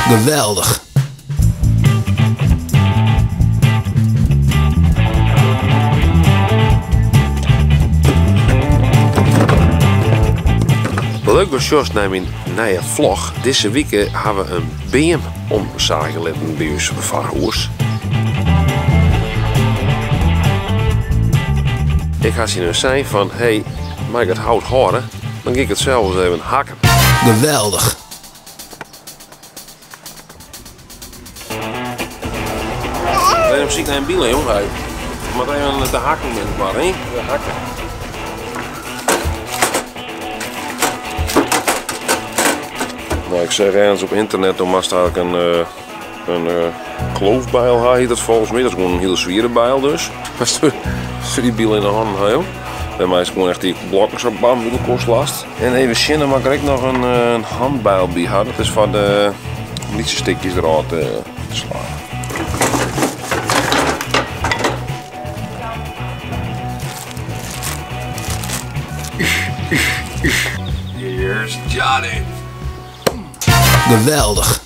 Geweldich! Leuk datst sjochst nei myn nije vlog. Dizze wike ha we in beam omsaagje litten by ús foar hûs. Ik ha tsjin hun sein fan, hey, mei ik it hout hâlde? Dan gean ik it sels ris even hakken. Geweldich! Even op syk nei in bile, jong. Hey. Moat even de hakken binnenkoar, hè? De hakken. Nou, ik seach ergens op ynternet, do moatst eigentlik in, eh, in eh, kloofbijl ha, hjit dat folgens my. Dat is gewoan in hiele swiere bijl dus. Ast dy byl yn de hannen ha, jong. Dêrmei is gewoan echt dy blokken sa bam út elkoar slast. En even sjen, dan moat ik der ek noch in, eh, in handbijl by ha. Dat is foar de lytse stikjes derôf te, te slaan. Here's Johnny. Geweldich!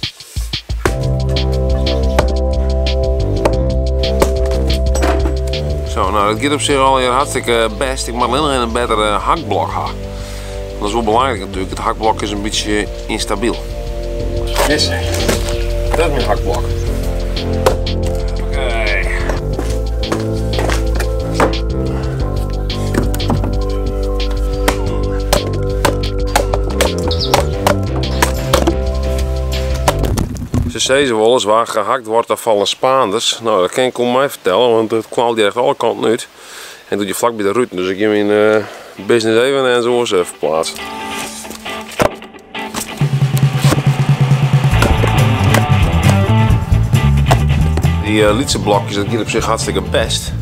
Zo, nou dat giet op sich allegear hartstikke bêst. Ik moat allinnich noch in better hakblok ha. Dat is wol belangryk natuerlik. It hakblok is in bytsje ynstabyl. Dizze. Dat is myn hakblok. Oké. Se sizze wolris, waar gehakt wordt, daar vallen spaanders. Nou, dat kin ik oer my fertelle, want it knalt hjir echt alle kanten út. En doet je flak by de ruten, dus ik gean myn eh, business even ergens oars eh, ferplaatsen. Dy eh, lytse blokjes, dat giet op sich hartstikke bêst.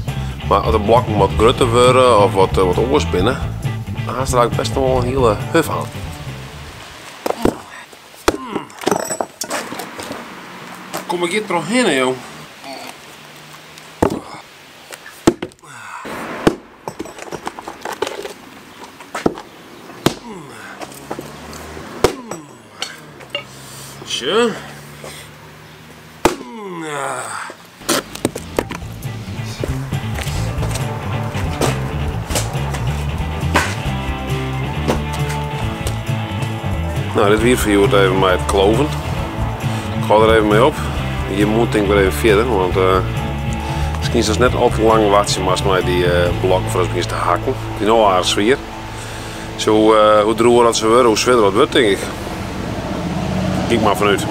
Mar as de blokken wat grutter wurde of wat, wat oars binne, dan hast der eigentlik bêst noch wol in hiele huf oan. Kom ik hjir trochhinne, jong? Sjoch. Nou, dit wie it foar hjoed even mei it kloven. Ik hâld der even mei op. Hjir moat tink ik wer even fierder, want uh, miskien is net al te lang wachtsje moatst mei dy uh, blokken foardat begjinst te hakken. Dy no aardich swier. Zo, uh, hoe droger dat se wurde, hoe swierder dat wurdt, tink ik. Gean ik mar fanút.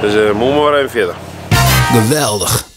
Dus uh, moarn mar wer even fierder. Geweldich!